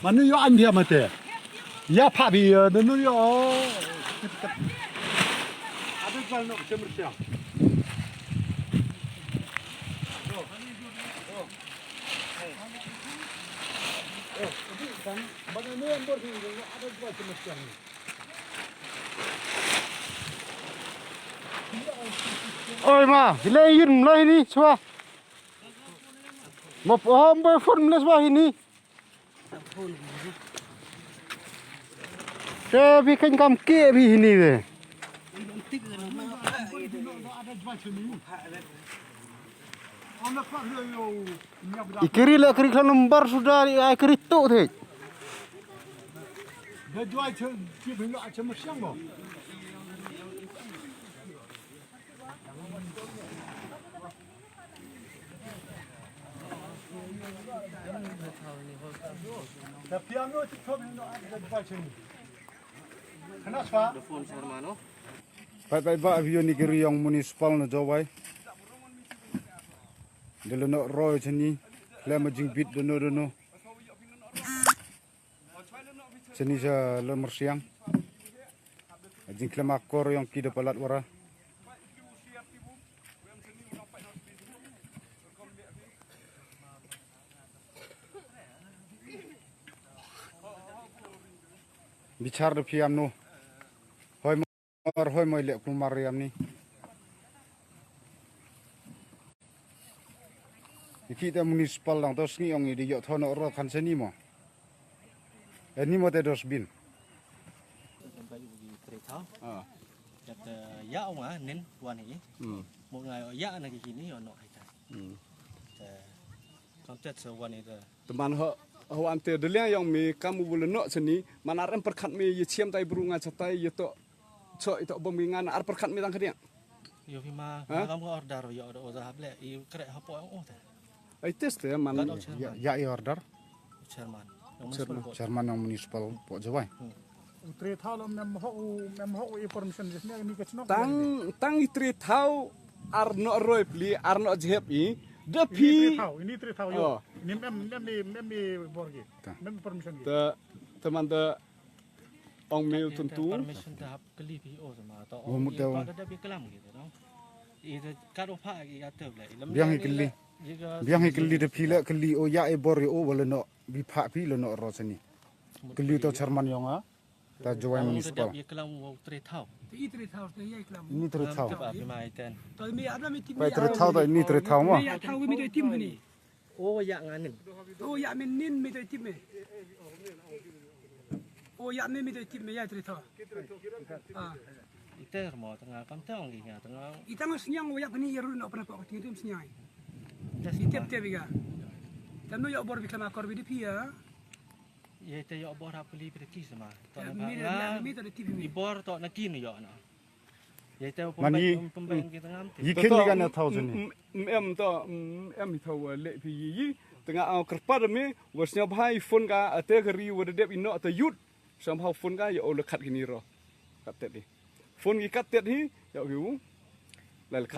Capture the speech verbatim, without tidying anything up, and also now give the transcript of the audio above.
Manu yo an dia mate. Ya pha bi, eh, nanu yo. Ada jual nok cemur siang. Oi ma, ile yun mlai ni swa. Mo po hom bo phone mlai swa hini. Te bi kan kam ke bi hini de. I kiri le kiri khan number suda i ai kiri tu the. Pai pai ba avion ni kiri yong municipal na Jowai. Delo no roi chani, lema jingbit dono dono. Chani sa le Myrsiang. Jingklem akor yong ki da palat wara. Bichar da phi amno. Hoi Ar hoi moi le kumar yam ni. Iki te municipal dang to sngi ong i di yo thono ro khan seni mo. E ni mo te dustbin. Ah. Kat, eh, ya wa nen wan hi. Hmm. Mo ngai ya na ki hini yo no ai ta. Hmm. Te kam tet so wan i te. Teman ho, ho ante deliang yong mi kamu bule nok seni, man ar em perkhat mi ye chiam tai bru nga chatai ye to, cho i to bom mi ngan ar perkhat mi tang kediang. Yo phi ma, ha? Ma kam ko order yo do oza hable, i kre hapo ang o te. Ai test te man. Kat o ya, chairman. Ya i order. Chairman. Yong municipal board. Chairman yong municipal po Jowai. Hmm. U tre thaw lo mem ho u, mem ho u i permission jisne ni ka chnok. Tang, tang i tre thaw ar no roi pli, ar no jhep i. Da phi. Ini tre thaw, ini tre thaw yo. Oh. Ini mem, mem ni, mem ni bor ki. Ta. Mem permission ki. Ta, teman da ong mi u tuntu. Permission da hap kali phi o sama. To ong mi da da bi kalam ki, no? I da kat o pha ki ka te ble. Biang i kali. Biang i kali da phi le kali o ya i bor yo o wala no. Bi pha phi le no ro seni. Kali to chairman yong a. Ta Jowai municipal. Ye klam wo tre thaw. Te i tre thaw, te ye klam. Ini tre thaw. Te ba phi ma iten. To mi ada mi tip. Pai mi tre ada thaw mi ta ini tre thaw ma. Mi ya thaw mi te tip ni. O ya nganin. O ya men nin mi te tip me. O ya me mi te tip me ya tre thaw. Ah. Iter mo tanga kam te ong ki nga tanga. Itang snyang o ya kani ya ru no pernah ko ting tum snyang. Itep te biga. Tam no ya bor bi klam akor bi di phi ya. Ye te yo bor hap kali phi ki sama. To na mi de nga, mi to de tip mi. I bor to na ki no yo na. Ye te man pembai, yi, pembai ki tengam te. Yi ken mi kan thaw sini. Em to, em i thaw le phi yi. Tenga au kerpa de mi, wa snya bha i phone ka, ate kari wa de dep i no ate yut. Snya bha phone ka, ya o le khat kini ro. Khat te di. Phone ki khat te hi, ya o ki u. Lal khat.